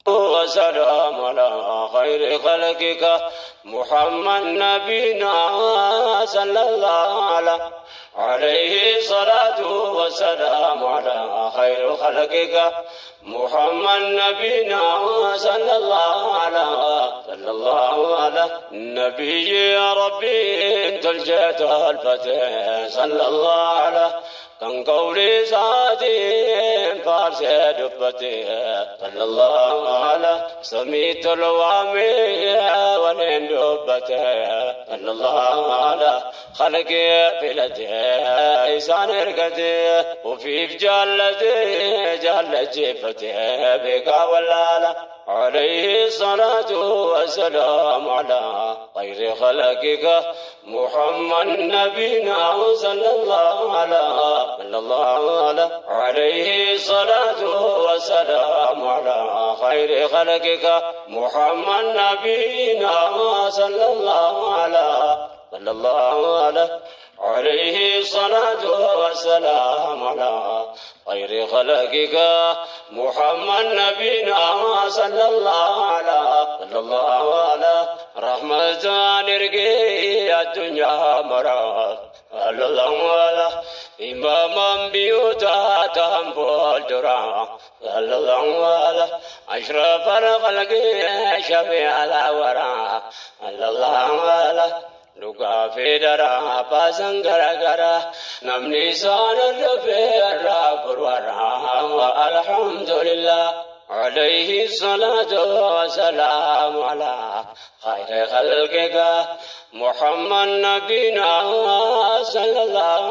وسلام على خير خلقك محمد نبينا صلى الله عليه الصلاة والسلام على خير خلقك محمد نبينا صلى الله على صلى الله على نبي يا ربي انت الجيت الفتح صلى الله على كان قولي سادين فارس دبتي صلى الله على سميت الوامي ولين دبتي صلى الله على خلقي فلتي إنسان رقتي وفي جالتي جال جيفتي بك ولا عليه الصلاة والسلام على خير خلقك محمد نبينا صلى الله على صلى الله على عليه الصلاة والسلام على خير خلقك محمد نبينا صلى الله على صلى الله على عليه الصلاة والسلام على خير خلقك محمد نبينا صلى الله على صلى الله على رحمة نرقي الدنيا مرا صلى الله على إماما بيوتا تنفول درا صلى الله على أشرف الخلق شفيع الورى صلى الله على Dhugaa fi daraa baasan garagaraa namni isaan dhufee irraa gurgura alhamdulillah. عليه الصلاة والسلام على خير خلقك محمد نبينا صلى الله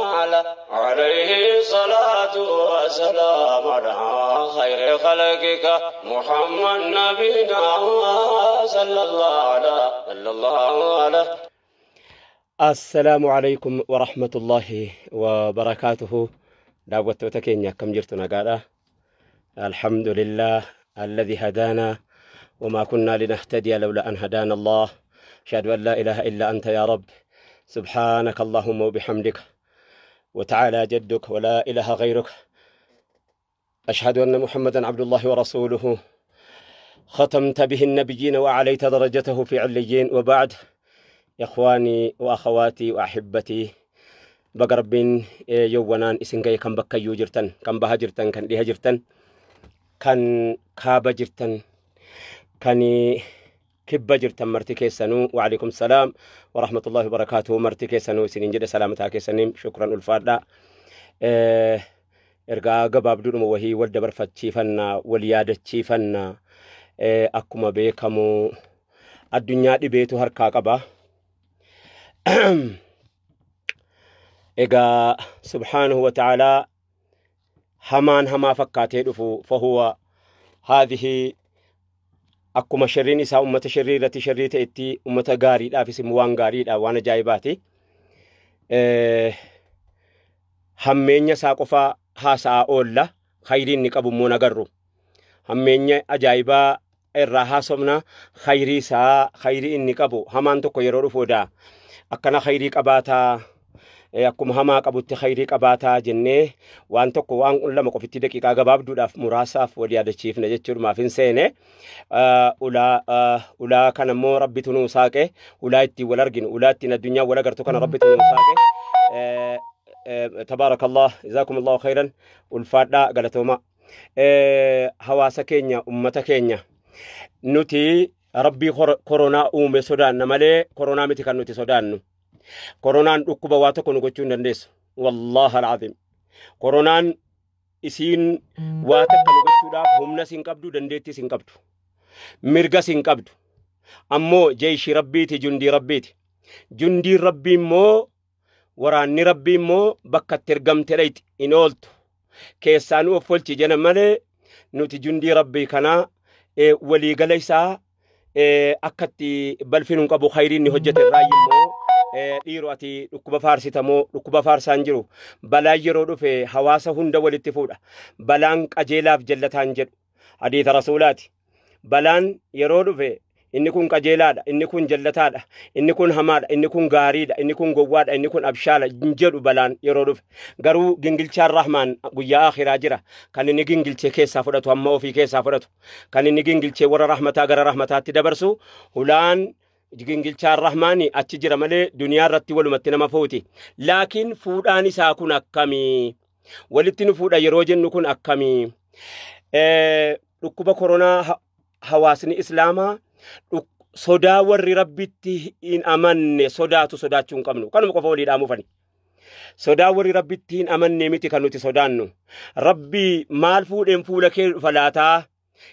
عليه الصلاة والسلام على خير خلقك محمد نبينا صلى الله عليه صلى الله عليه. السلام عليكم ورحمة الله وبركاته. دعوة كينيا كم جرتنا قال الحمد لله الذي هدانا وما كنا لنهتدي لولا أن هدانا الله. أشهد أن لا إله إلا أنت يا رب، سبحانك اللهم وبحمدك، وتعالى جدك ولا إله غيرك. أشهد أن محمدا عبد الله ورسوله، ختمت به النبيين وأعليت درجته في عليين. وبعد، إخواني وأخواتي وأحبتي، بقربين يوانان إسنجاي كان بكيو جرتن، كان بها جرتن، كان ليها جرتن، كان كابا جرتن، كان كبا جرتن، مرتي كيسانو. وعليكم السلام ورحمة الله وبركاته. مرتي كيسانو سنين جد سلامتها كيسانين. شكرا الفادة. إرقا قباب دون وهي والدبر فتشيفنا واليادة تشيفنا. أكما بيكمو الدنيا دي بيتو هركا قبا. إيجا سبحانه وتعالى همان هما فكاتي دفو، فهو هذه أكما شرين إسا أمة شريرة شريرة إتي أمة غاري لا في سموان غاري لا وانا جايباتي. همين ساقفا هاسا أولا خيرين نكابو مونا غرو. همين أجايبا إرها سمنا خيري سا خيري نكابو همان تكو يرورو فودا akkana khayrii qabaataa, akkuma hamaa qabutti khayrii qabaataa jennee waan tokko waan lama qofitti daqiiqaa gabaabduudhaaf muraasaaf wal yaadachiifna jechuudhumaaf hin seene. Ulaa kana immoo rabbitu nuu saaqe, ulaa ittiin wal arginu, ulaa ittiin addunyaa wal agartu kana rabbitu nuu saaqe. Tabaarakallah, jazaakumullahu khayran. Ulfaadhaa, galatooma. Hawaasa keenya, ummata keenya, nuti rabbii koronaa uume sodaanna malee koronaa miti kan nuti sodaannu. Koronaan dhukkuba waa tokko nu gochuu hin dandeessu. Wallahi alazim. Koronaan isiin waa takka nu gochuudhaaf humna siin qabdu, dandeettii siin qabdu, mirga siin qabdu. Ammoo jeeshii rabbiiti, jundii rabbiiti. Jundiin rabbii immoo, waraanni rabbii immoo bakka itti ergamte dhayti hin ooltu. Keessaa nu of olchi jena malee nuti jundii rabbii kanaa waliigala isaa akkatti balfin hin qabu. Khayriin ni hojjete irraa immoo dhiiroo ati dhukkuba faarsitamoo dhukkuba faarsaan jiru. Balaan yeroo dhufe hawaasa hunda walitti fuudha. Balaan qajeelaaf jallataan jedhu hadiisa rasuulaati. Balaan yeroo dhufe Inni kun qajeelaadha, inni kun jallataadha, inni kun hamaadha, inni kun gaariidha, inni kun gowwaadha, inni kun abshaala hin jedhu balaan yeroo dhufe. Garuu gingilchaan Rahmaan guyyaa akhiraa jira. Kan inni gingilchee keessaa fudhatu amma ofii keessaa fudhatu. Kan inni gingilchee warra rahmataa gara rahmataatti dabarsu hulaan gingilchaan Rahmaani achi jira malee duniyaa irratti walumatti nama fuuti. Laakiin fuudhaan isaa kun akkamii? Walitti nu fuudha yeroo jennu kun akkamii? Dhukkuba koronaa hawaasni Islaamaa sodaa warri Rabbitti hin amanne sodaatu sodaachuu hin qabnu. Kanuma qofa walii dhaamuufani. Sodaa warri Rabbitti hin amanne miti kan nuti sodaannu. Rabbi maal fuudheen fuula kee dhufa laataa?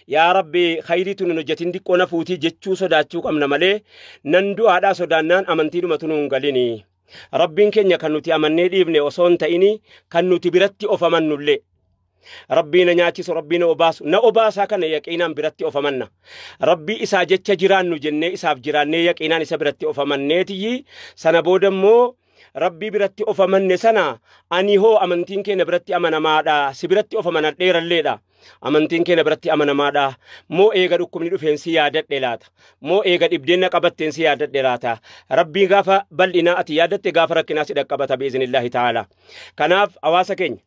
Yaa Rabbi khayriitu nun hojjetin diqqoo na fuutii jechuu sodaachuu qabna malee nan du'aadhaa sodaannaan amantiidhumatu nu hin galini. Rabbiin keenya kan nuti amannee dhiifne osoo hin ta'ini kan nuti biratti of amannullee. Rabbii na nyaachisu, Rabbii na obaasu, na obaasaa kana yaqiinaan biratti of amanna. Rabbii isaa jecha jiraannu jennee isaaf jiraannee yaqiinaan isa biratti of amanneetiyyi sana booda immoo Rabbii biratti of amanne sana ani hoo amantiin keenya biratti amanamaadha, si biratti of amanadheeralleedha. Amantiin keenya biratti amanamaadha. Moo eega dhukkubni dhufeen si yaadadhe laata? Moo eega dhibdeen na qabatteen si yaadadhe laata? Rabbii gaafa bal'inaa ati yaadatte gaafa rakkinaa si dhaqqabata biiznillaahi ta'ala. Kanaaf hawaasa keenya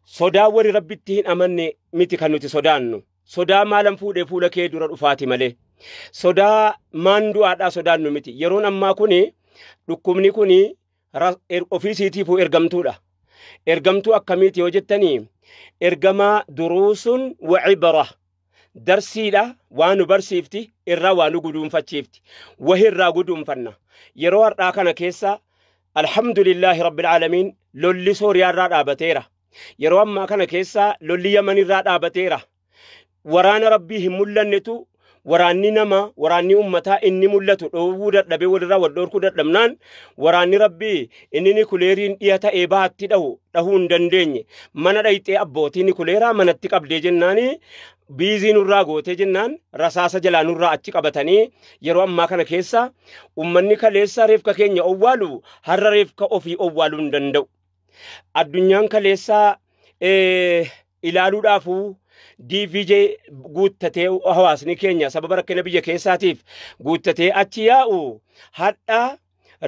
sodaa warri Rabbitti hin amanne miti kan nuti sodaannu. Sodaa maalan fuudhee fuula kee dura dhufaati malee. Sodaa maan du'aadhaa sodaannu miti. Yeroon ammaa kuni dhukkubni kuni ofii isiitiifuu ergamtuudha. Ergamtuu akkamiiti yoo jettanii ergamaa duruusun wa cibra darsiidha waa nu barsiifti irraa waa nu guduunfachiifti. Wahirraa guduunfanna. Yeroo har'aa kana keessa alhamdulillaahi rabbil aalamiin lolli Sooriyaarraa dhaabateera. Yeroo ammaa kana keessa lolli Yamanirraa dhaabateera. Waraana Rabbii hin mul'annetu waraanni nama waraanni ummataa inni mul'atu dhoowwuu dadhabee walirraa wal dhorkuu dadhabnaan waraanni Rabbii inni nikuleeriin dhiya ta'ee baatti dhahu dhahuu hin dandeenye. Mana dhayxee abbootii nikuleeraa manatti qabdee jennaani biizii nurraa gootee jennaan rasaasa jalaa nurraa achi qabatanii yeroo ammaa kana keessa ummanni kaleessa reefka keenya owwaalu har'a reefka ofii owwaaluu hin danda'u. Addunyaan kaleessaa ilaaluudhaafuu DVJ guuttatee hawaasni keenya sababa rakkina biyya keessaatiif guuttatee achi yaa'u hadha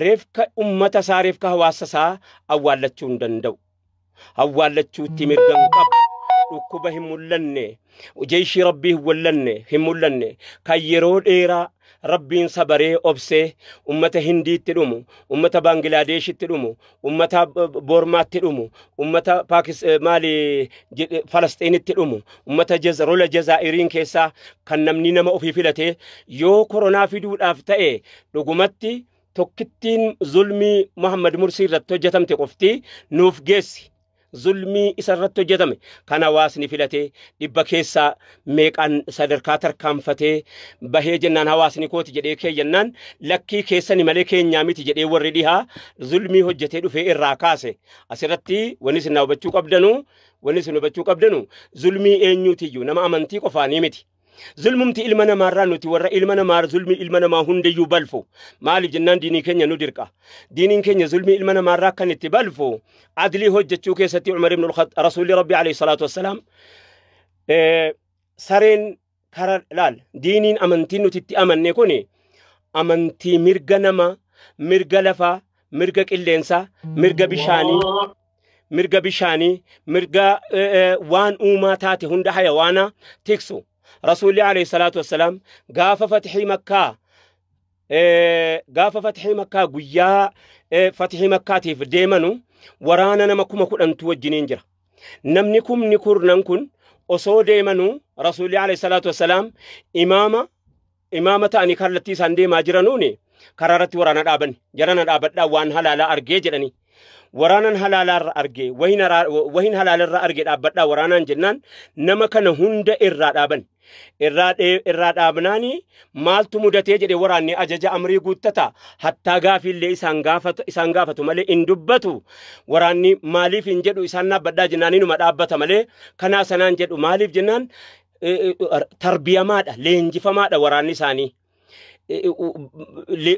reefka ummata isaa reefka hawaasa isaa awwaallachuu hin danda'u. Awwaallachuutti mirga hin qabu. Dhukkuba hin mul'anne, jeeshii Rabbii hin mul'anne kan yeroo dheeraa Rabbiin sabaree obsee ummata Hindiitti dhumu, ummata Baangilaadeeshitti dhumu, ummata Boormaatti dhumu, ummata maali Falasxiinitti dhumu, ummata rola Jazaa'iriin keessaa kan namni nama ofii filatee yoo koronaa fiduudhaaf ta'e dhugumatti tokkittiin zulmii Muhammad Mursii irratti hojjetamte qofti nuuf geessi. Zulmii isa irratti hojjetame kan hawaasni filatee dhibba keessaa meeqaan sadarkaa tarkaanfatee bahee jennaan hawaasni kooti jedhee kee jennaan lakkii keessani malee keenyaa miti jedhee warri dhihaa zulmii hojjetee dhufee irraa kaase. Asirratti wanni isin hubachuu qabdanu zulmii eenyuutiyyuu nama amantii qofaanii miti. Zulmumti ilma namaarraa nuti warra ilma namaa zulmii ilma namaa hundayyuu balfu. Maaliif jennaan diinii keenya nu dirqa. Diiniin keenya zulmii ilma namaarraa kan itti balfu adlii hojjechuu keessatti Umar ibn al-Khattab Rasuulli Rabbi alayhi salaatu wassalaam sareen kara laal diiniin amantiin nuti itti amanne kuni amantii mirga namaa, mirga lafaa, mirga qilleensaa, mirga bishaanii, mirga waan uumaa taate hunda hayawaanaa tiksu. Rasuulli alayhi salaatu wassalaam gaafa fatihii Makkaa guyyaa fatihii Makkaatiif deemanu waraana nama 10,000 wajjiniin jira. Namni 10,000 kun osoo deemanu Rasuulli alayhi salaatu wassalaam imaama ta'anii kallattii isaan deemaa jiranuuni karaa irratti waraana dhaaban. Jarana dhaabadhaa waan halaalaa argee jedhani. Waraanan halaalaarra argee wahin halaalarra argee dhaabbadhaa waraanaan jennaan nama kana hunda irraa dhaaban. Irraa dhaabnaani maaltu mudatee jedhe waraanni ajaja amrii guuttata hattaa gaafiillee isaan gaafatu malee hin dubbatu. Waraanni maaliif hin jedhu isaan dhaabbadhaa jennaan inuma dhaabbata malee kanaa sanaan jedhu maaliif jennaan tarbiyamaadha leenjifamaadha waraanni isaanii.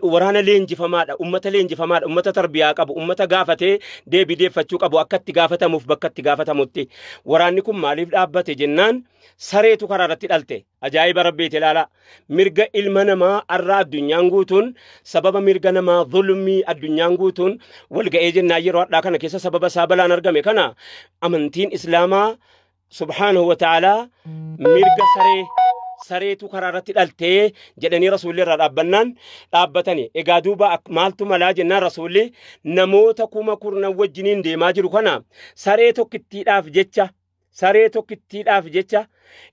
Waraana leenjifamaadha, ummata leenjifamaadha, ummata tarbiyaa qabu, ummata gaafatee deebii deeffachuu qabu, akka itti gaafatamuuf bakka itti gaafatamutti. Waraanni kun maaliif dhaabbate jennaan, sareetu karaa irratti dhalte. Ajaa'iba Rabbiiti, ilaala. Mirga ilma namaa arraa addunyaan guutuun, sababa mirga namaa zulmii addunyaan guutuun wal ga'ee jennaan, yeroo hadhaa kana keessa sababa isaa balaan argame kana amantiin Islaamaa subhaanahu wa ta'aalaa mirga saree, sareetu karaa irratti dhaltee jedhanii Rasuulli irraa dhaabbannaan dhaabbatani. Egaa duuba maaltu malaa jennaan, Rasuulli namoota 10,000 wajjiniin deemaa jiru kana saree tokkittiidhaaf jecha, saree tokkittiidhaaf jecha,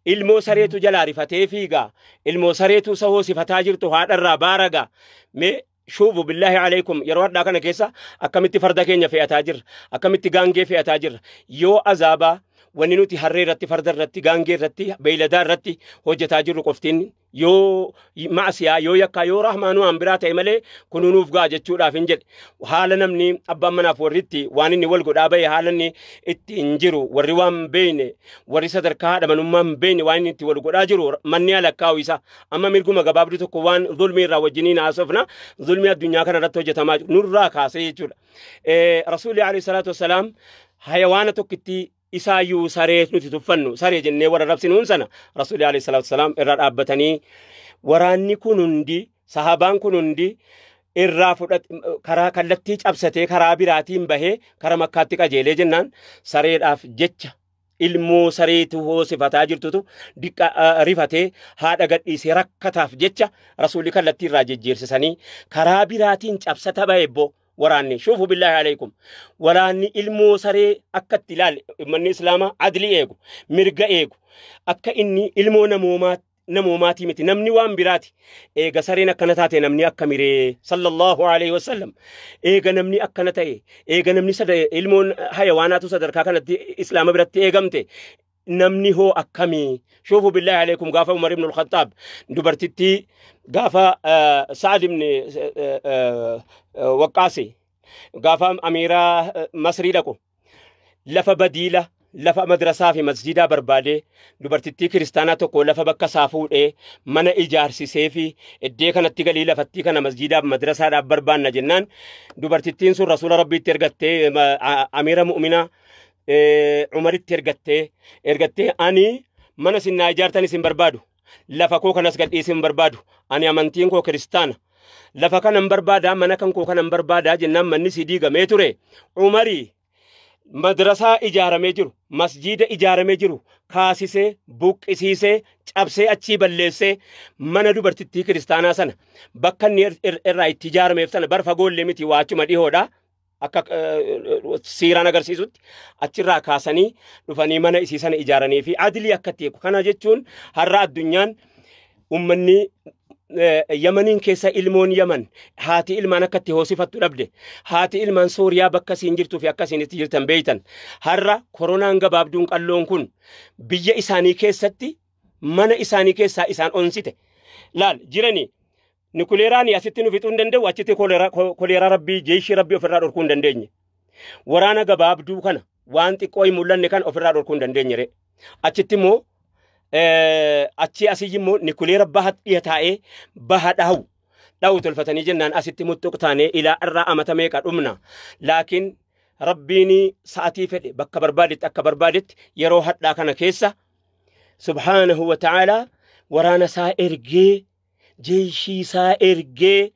ilmoo sareetu jalaa rifatee fiiga, ilmoo sareetu isa hoosifataa jirtu haadharraa baaraga. Mee shuufu billaahi alaikum, yeroo hadhaa kana keessa akkamitti farda keenya fe'ataa jirra, akkamitti gaangee fe'ataa jirra? Yoo azaabaa wanni nuti harree irratti, farda irratti, gaangee irratti, beeyladaa irratti hojjetaa jirru qoftiin yoo ma'asiyaa, yoo yakkaa, yoo rahmaanuu waan biraa ta'e malee kunuunuuf ga'a jechuudhaaf hin jedhe. Haala namni abbaan manaaf warritti waan inni wal godhaa bahe, haala inni itti hin jiru, warri waan beeyne, warri sadarkaa haadha manummaa hin beeyne, waan inni itti wal godhaa jiru manni alakkaa'u isa. Amma mirguma gabaabduu tokko waan zulmii irraa wajjiniin haasofna, zulmii addunyaa kana irratti hojjetamaa jiru nurraa kaasee jechuudha. Rasuulli alayhi salaatu wassalaam hayawaana tokkitti isaayyuu saree nuti tuffannu, saree jennee warra rabsinuun sana, Rasuulli alayhi salaatu wassalaam irraa dhaabbatanii, waraanni kun hundi, sahabaan kun hundi irraa fudhat, karaa kallattii cabsatee karaa biraatiin bahee kara Makkaatti qajeelee jennaan, sareedhaaf jecha, ilmoo sareetu hoosifataa jirtutu diqqa rifatee haadha gadhiisee rakkataaf jecha Rasuulli kallattii irraa jejjeersisanii karaa biraatiin cabsata bahe ebbo waraanni. Shuufu billaahi alaikum, waraanni ilmoo saree akka itti ilaale, ummanni Islaamaa adli eegu, mirga eegu, akka inni ilmoo namoomaa namoomaatii miti, namni waan biraati. Eega sareen akkana taate, namni akka miree? Sallallahu alaihi wasallam. Eega namni akkana ta'e, eega namni ilmoon hayawaanaatu sadarkaa kanatti Islaama biratti eegamte, namni hoo akkamii? Shuufu billaahi alaikum, gaafa Umar ibn al-Khattaab dubartittii, gaafa Sa'ad ibn Waqqaasi gaafa amiiraa Masrii dhaqu, lafa badiila, lafa madrasaa fi masjidaa barbaadee, dubartittii kiristaanaa tokko lafa bakka isaa fuudhee mana ijaarsisee fi iddee kanatti galii lafattii kana masjidaaf madrasaadhaaf barbaanna jennaan, dubartittiin sun Rasuula Rabbiitti ergattee, amiira mu'minaa Umaritti ergattee, "Ani mana isin naa ijaartan isin barbaadu, lafa koo kanas gadhiisee hin barbaadu, ani amantiin koo kiristaana, lafa kanan barbaadaa, mana kan koo kanan barbaadaa" jennaan, manni si diigamee ture Umarii madrasaa ijaaramee jiru, masjiida ijaaramee jiru kaasisee, buqqisiisee, cabsee, achii balleessee, mana dubartittii kiristaanaa sana bakka inni irraa itti ijaarameef sana bar fagoollee miti, waa achuma dhihoodha. Akka siiraan agarsiisutti achirraa kaasanii dhufanii mana isii sana ijaaranii fi adilii akka itti eegu. Kana jechuun har'a addunyaan ummanni Yamaniin keessa ilmoon Yaman haati ilmaan akka itti hoosifattu dhabde, haati ilmaan Sooriyaa bakka isiin jirtuu fi akka isiin itti jirtan beeytan. Har'a koronaan gabaabduun qalloon kun biyya isaanii keessatti mana isaanii keessaa isaan onsite. Laal jiranii nikuleeraan asitti nu fixuu hin danda'u, achitti koleeraa Rabbii, jeeshii Rabbii ofirraa dhorkuu hin dandeenye. Waraana gabaabduu kana, waan xiqqoo hin mul'anne kana ofirraa dhorkuu hin dandeenye re. Achitti immoo achii asii immoo nikuleera baha dhiya taa'ee baha dhahu dhahu tolfatanii jennaan, asitti muttuq taanee ilaa irraa amata meeqa dhumna? Laakiin Rabbiin sa'atii fedhe, bakka barbaadetti, akka barbaadetti, yeroo hadhaa kana keessa subhaanahu wa ta'aalaa waraana isaa ergee, jeeshii isaa ergee,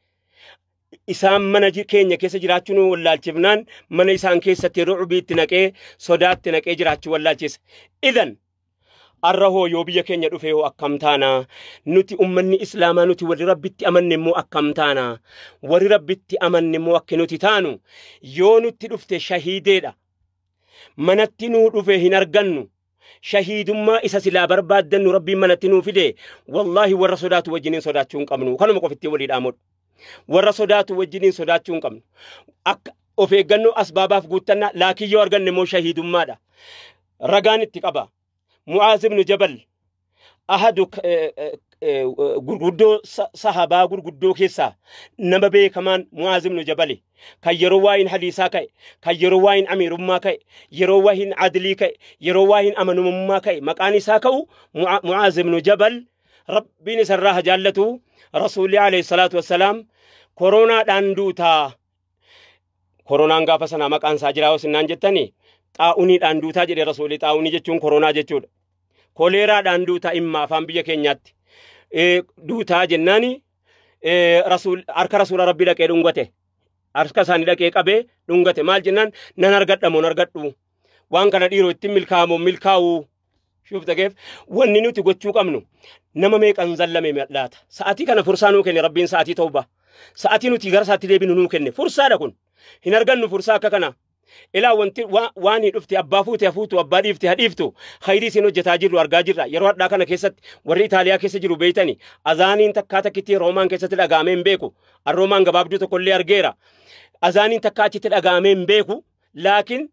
isaan mana keenya keessa jiraachuu nu wallaalchifnaan, mana isaan keessatti rucbii itti naqee, sodaatti naqee jiraachuu wallaalchise. Idan arra hoo yoo biyya keenya dhufe hoo akkam taana? Nuti ummanni Islaamaa, nuti warri Rabbitti amanne immoo akkam taana? Warri Rabbitti amanne immoo akka nuti taanu, yoo nutti dhufte shahiideedha. Manatti nuu dhufe hin argannu. Shahiidummaa isa silaa barbaaddannu Rabbiin manatti nuu fide, wallaahi warra sodaatu wajjiniin sodaachuu hin qabnu. Kanuma qofitti walii dhaamudha. Warra sodaatu wajjiniin sodaachuu hin qabnu. Akka of eeggannoo asbaabaaf guuttannaa, laakiin yoo arganne immoo shahiidummaadha. Ragaan itti qaba. Mu'aaz ibnu Jabal ahadu gurguddoo sahabaa gurguddoo keessaa nama beekamaan Mu'aaz ibnu Jabali, kan yeroo waa'in hadiisaa ka'e, kan yeroo waa'in amiirummaa ka'e, yeroo waa'in adlii ka'e, yeroo waa'in amanamummaa ka'e maqaan isaa ka'u Mu'aaz ibnu Jabal, Rabbiin isarraa haa jaallatu. Rasuulli alayhi salaatu wassalaam koronaadhaan duutaa. Koronaan gaafa sanaa maqaan isaa jiraa hosinnaan jettanii xaa'uniidhaan duutaa jedhe rasuulli. Xaa'unii jechuun koronaa jechuudha. Koleeraadhaan duutaa imma afaan biyya keenyaatti. Duutaa jennaani harka rasuula rabbii dhaqee dhungate. Harka isaanii dhaqee qabee dhungate. Maal jennaan nan argadha moo argadhu. Waan kana dhiiroo ittiin milkaa'amoo milkaa'uu. Shuuf dhageef wanni nuti gochuu qabnu nama meeqan zallame laata. Sa'atii kana fursaa nuu kenne rabbiin sa'atii tawbaa. Sa'atii nuti gara isaatti deebinu nuu kenne fursaadha kun. Hin argannu fursaa akka kana. Ilaa wanti waan hin dhufte abbaa fuute hafuutu abbaa dhiifte hadhiiftu khayrii isin hojjetaa jirru argaa jirra. Yeroo hadhaa kana keessatti warri Itaaliyaa keessa jiru beeytani azaaniin takkaa takkitti Roomaan keessatti dhaga'amee hin beeku. Roomaan gabaabduu tokkollee argeera. Azaaniin takkaa achitti dhaga'amee hin beeku. Laakiin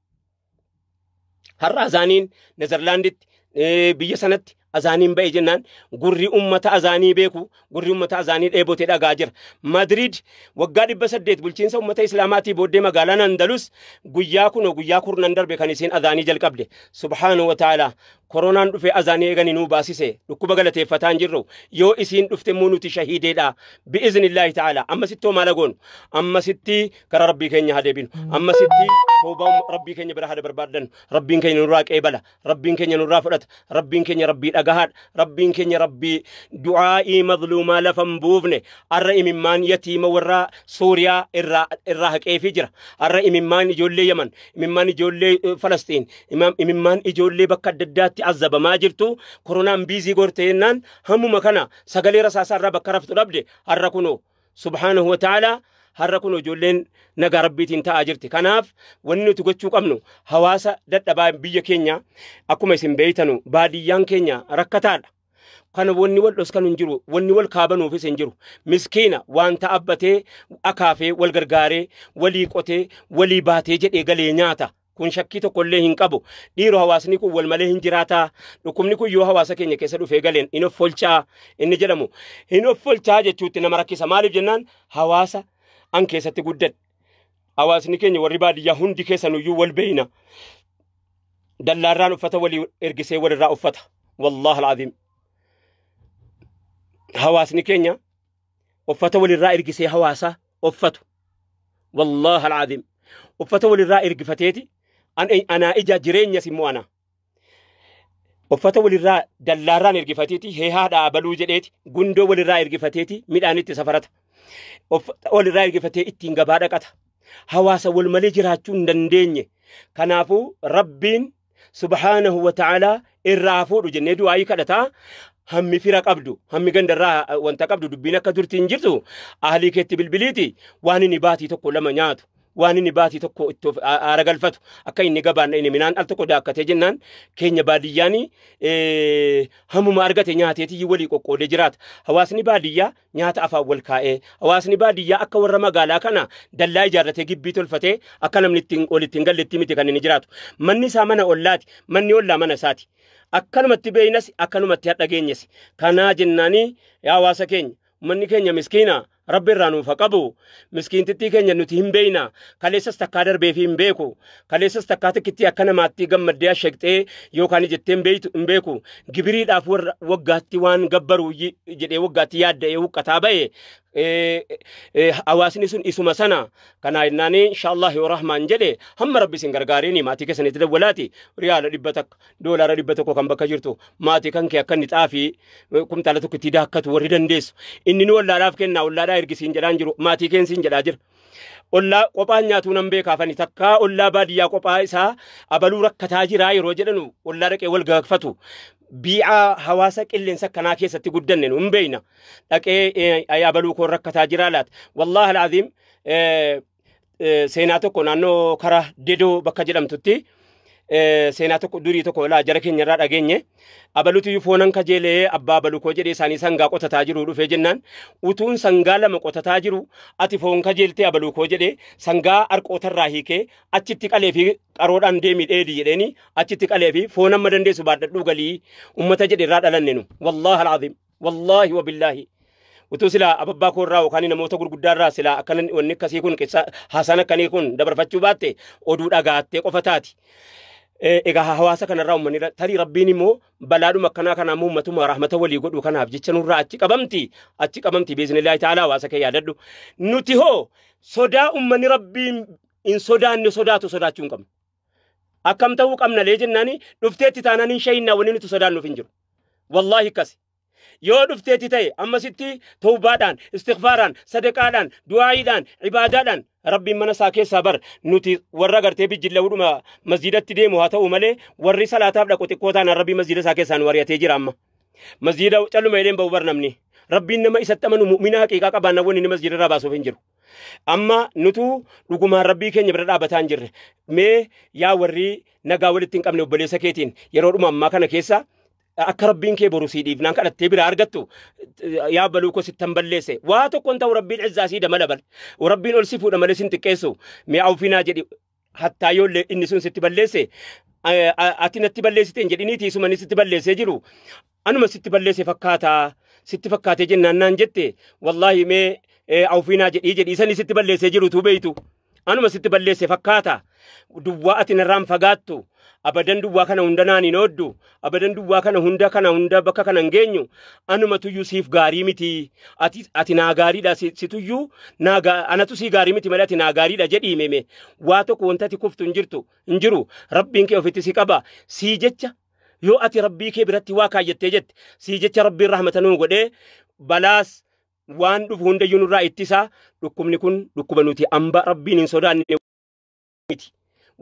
har'a azaaniin Nezerlaanditti biyya sanatti azaaniin ba'e jennaan gurri ummata azaanii beeku gurri ummata azaanii dheebotee dhagaa jira. Madrid waggaa 800 bulchiinsa ummata islaamaatii booddee magaalaan Andalus guyyaa kunoo guyyaa kurnan darbe kan isiin azaanii jalqabde. Subhaanahu wa ta'ala koronaan dhufe azaanii eeganii nuu baasise dhukkuba galateeffataa hin jirru yoo isiin dhufte immoo nuti shahiideedha bi'iznillaahi ta'ala. Ammasitti hoo maal goonu? Ammasitti gara rabbii keenya haa deebinu. Ammasitti toobaa rabbii keenya bira haa barbaaddannu. Rabbiin keenya nurraa qeebala. Rabbiin keenya nurraa fudhata. Rabbiin keenya rabbii dhagahaadha. Rabbiin keenya rabbii du'aa'ii mazluumaa lafa hin buufne. Har'a imimmaan yatiima warra Suuriyaa irraa haqeefii jira. Har'a imimmaan ijoollee Yaman, imimmaan ijoollee Falastiin, imimmaan ijoollee bakka adda addaatti azabamaa jirtu koronaan biizii gorte jennaan hammuma kana sagalee rasaasaa irraa bakka raftu dhabde har'a kunoo subhaanahu wa ta'ala har'a kun ijoolleen nagaa rabbiitiin ta'aa jirti. Kanaaf wanni nuti gochuu qabnu hawaasa dadhabaa biyya keenya akkuma isin beeytanu baadiyyaan keenya rakkataadha. Kana wanni wal dhoskanu hin jiru, wanni wal kaabanuufis hin jiru. Miskiina waan ta'abbatee akaafee wal gargaaree walii qotee walii baatee jedhee galee nyaata. Kun shakkii tokkollee hin qabu. Dhiiroo hawaasni kun wal malee hin jiraataa. Dhukkubni kun yoo hawaasa keenya keessa dhufee galeen hin offolchaa inni jedhamu. Hin offolchaa jechuutti nama rakkisa. Maaliif jennaan hawaasa an keessatti guddadhe. Hawaasni keenya warri baadiyyaa hundi keessanuyyuu wal beeyna. Dallaarraan uffata walii ergisee walirraa uffata. Wallaahi al'aziim. Hawaasni keenya uffata walirraa ergisee hawaasa uffatu. Wallaahi al'aziim. Uffata walirraa ergifateeti anaa ija jireenyas immoo ana. Uffata walirraa dallaarraan ergifateeti heehaadhaa abaluu jedheeti gundoo walirraa ergifateeti midhaan itti safarata. Uffata walirraa ergifatee ittiin gabaa dhaqata. Hawaasa wal malee jiraachuu hin dandeenye. Kanaafuu rabbiin subhaanahu wa ta'ala irraa fuudhu jennee du'aayii kadhataa. Hammi fira qabdu, hammi gandarraa wanta qabdu dubbiin akka turti hin jirtu ahlii keetti bilbiliiti waan inni baatii tokko lama nyaatu. Waan inni baatii tokko itti aara galfatu akka inni gabaan inni midhaan al tokko daakkatee jennaan keenya baadiyyaani hammuma argate nyaateetii walii qoqqoodee jiraata. Hawaasni baadiyyaa nyaata afaan wal kaa'ee hawaasni baadiyyaa akka warra magaalaa kana dallaa ijaarratee gibbii tolfatee akka namni ittiin walitti hin galletti miti kan inni jiraatu. Manni isaa mana ollaati, manni ollaa mana isaati. Akkanumatti beeynas akkanumatti hadha geenyes. Kanaa jennaanii yaa hawaasa keenya manni keenya miskiina rabbi irraa nuuf haa qabu. Miskiintittii keenya nuti hin beeyna. Kaleessas takkaa darbeefi hin beeku. Kaleessas takkaa takkitti akka namaatti gammaddee asheqxee yookaan jettee hin beeku. Gibiriidhaaf warra waggaatti waan gabbaru jedhee waggaatti yaadda'ee huqqataa ba'e. Hawaasni sun isuma sana. Kanaa jennaani inshaallah yoo rahmaan jedhe hamma rabbi isin gargaariini maatii keessanitti dawwalaati. Riyaala 100 doolaara 100 kan bakka jirtu maatii kan kee akka inni xaafii kumtaala tokko itti daakkatu warri dandeessu. Inni nu ollaadhaaf kennaa ollaadhaa ergisiin jedhaan jiru maatii keensiin jedhaa jira. Ollaa qophaan nyaatuu nan beekaafani takkaa ollaa baadiyyaa qophaa isaa abaluu rakkataa jiraa yeroo jedhanu ollaa dhaqee wal gaafatu. Bii'aa hawaasa qilleensa akkanaa keessatti guddanne nu hin beeyna. Dhaqee abaluu koon rakkataa jiraa laata. Wallaahi al'aziim seenaa tokko naannoo karaa Dedoo bakka jedhamtutti seenaa tokko durii tokko laa jara keenya irraa dhageenye abalutu iyyuu foonan kajeelee abbaa abaluu koo jedhee isaanii sangaa qotataa jiru dhufee jennaan utuun sangaa lama qotataa jiru ati foon kajeeltee abaluu koo jedhee sangaa harqootarraa hiikee achitti qalee fi qaroodhaan deemii dheedhi jedheeni achitti qalee fi foon amma dandeessu baadhadhuu galii ummata jedhe irraa dhalanne nu wallaahi al'aziim wallaahi wabillaahi. Utuu silaa ababbaa koo irraa yookaan namoota gurguddaa irraa silaa akkana wanni akkasii kun haasaan akkanii kun dabarfachuu baatte oduu dhagaattee qofa taati. Egaa hawaasa kanarraa uummanni tarii Rabbiin immoo balaadhuma akkanaa kanaa immoo uummatuma rahmata walii godhu kanaaf jecha nurraa achi qabamti, achi qabamti biiznillaahi ta'ala. Hawaasa kee yaadadhu. Nuti hoo sodaa uummanni Rabbiin hin sodaanne sodaatu sodaachuu hin qabnu. Akkam ta'uu qabna lee jennaani, dhufteetti taanaan hin shayinnaa, wanni nuti sodaannuuf hin jiru. Wallaahi akkasi. Yoo dhufteetti ta'e ammasitti tawbaadhaan, istighfaaraan, sadaqaadhaan, du'aayiidhaan, ibaadaadhaan Rabbiin mana isaa keessaa bar. Nuti warra gartee bijjillawudhuma masjiidatti deemu haa ta'u malee, warri salaataaf dhaqu xiqqoo taanaan Rabbiin masjiida isaa keessaa nu ari'atee jira amma. Masjiida calluma jedheen ba'u bar namni. Rabbiin nama isatti amanu mu'mina haqiiqaa qabaannaan wanni inni masjiida irraa baasuuf hin jiru. Amma nutu dhugumaan Rabbii keenya bira dhaabataa hin jirre. Mee yaa warri nagaa walitti hin qabne, obboleessa keetiin yeroodhuma ammaa kana keessa akka Rabbiin kee boru sii dhiifnaan kadhattee biraa argattu, yaa baluu koo sittan balleesse, waa tokko hin ta'u, Rabbiin izzaa sii damala bal, Rabbiin ol si fuudha malee sin xiqqeessu, mee awfinaa jedhi. Hattaa yoollee inni sun sitti balleesse, ati natti balleessite hin jedhiniiti, isuma inni sitti balleessee jiru anuma sitti balleesse fakkaataa sitti fakkaatee jennaan naan jette, wallaahi mee awfinaa jedhii jedhii, sani sitti balleessee jiru tuu beeytu anuma sitti balleesse fakkaata, duwwaa ati narraan fagaattu abadan, duwwaa kana hunda naan hin ooddu abadan, duwwaa kana hunda kana hunda bakka kana hin geenyu, anuma tuyyuu siif gaarii miti, ati naa gaariidha, si tuyyuu naa anatu sii gaarii miti malee ati naa gaariidha jedhii. Meme waa tokko wanta ati kuftu hin jirtu, hin jiru. Rabbiin kee ofitti si qaba. Sii jecha yoo ati Rabbii kee biratti waa kaayyattee jette, sii jecha Rabbiin rahmata nuu godhee balaas waan dhufu hundayyuu nurraa ittisa. Dhukkubni kun dhukkuba nuti amba Rabbiin hin sodaanne miti.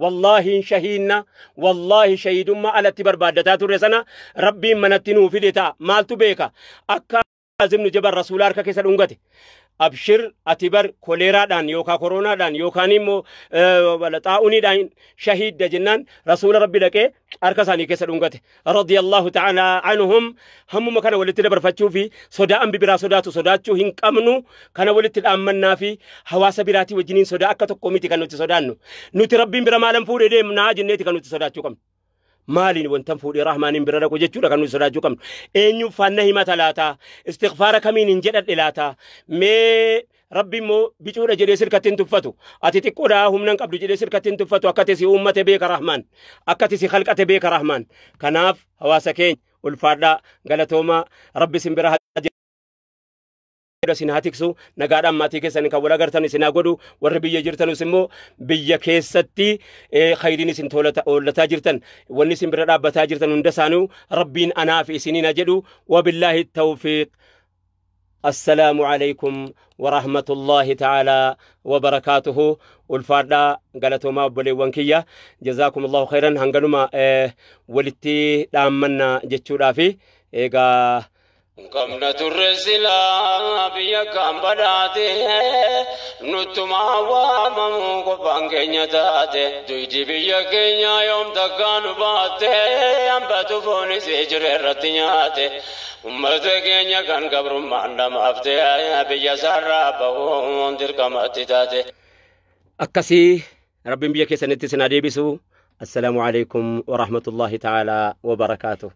Wallaahi shahiinna, wallaahi shahiidummaa alatti barbaaddataa turre sana Rabbiin manatti nuu fide ta'a. Maaltu beeka? Akka Azimnu Jabal Rasuula harka keessa dhungate. Abshir, ati bar koleeraadhaan yookaan koronaadhaan yookaan immoo xaa'uniidhaan shahiidda jennaan Rasuula Rabbi dhaqee harka isaanii keessa dhungate. Radiyallahu ta'ala anhum. Hammuma kana walitti dabarfachuu fi sodaa ambi biraa sodaatu sodaachuu hin qabnu. Kana walitti dhaammannaa fi hawaasa biraatii wajjiniin sodaa akka tokko miti kan nuti sodaannu. Nuti Rabbiin bira maalan fuudhee deemnaa jenneeti kan nuti sodaachuu qabnu. Maaliin wantan fuudhee Rahmaaniin bira dhaqu jechuudha kan nuti sodaachuu qabnu. Eenyuuf faanna himata laata? Istighfaara kamiin hin jedhadhe laata? Mee Rabbi immoo bicuudha jedhee sirkatti hin tuffatu. Ati xiqqoodha, humna hin qabdu jedhee sirkatti hin tuffatu. Akka ati si uummate beeka Rahmaan. Akka ati si khalqate beeka Rahmaan. Kanaaf hawaasa keenya ulfaadhaa, galatoomaa, Rabbi isin bira haa isin haa tiksu, nagaadhaan maatii keessan kan wal agartan isin haa godhu. Warri biyya jirtanus immoo biyya keessatti khayriin isin oollataa jirtan, wanni isin bira dhaabbataa jirtan hunda isaanii Rabbiin anaa fi isiniin haa jedhu. Wabillaahi tawfiiq. Assalaamu alaikum warahmatullahi ta'ala wabarakaatuhu. Ulfaadhaa, galatoomaa obboleewwan kiyya, jazaakumullahu khairan. Hanganuma walitti dhaammanna jechuudhaafi egaa. Qabna turre silaa biyya kan badhaate, nuttumaa waamamu qofaan keenya taate, duydi biyya keenya yoom takkaa nu baatte, hambatu foonis jire irratti nyaate, ummata keenya kan gabrummaan dhamaafte, biyya isaarraa bahuun dirqamatti taate. Akkasii Rabbiin biyya keessanitti isin haa deebisu. Assalaamu alaikum warahmatullahi ta'ala wabarakaatuh.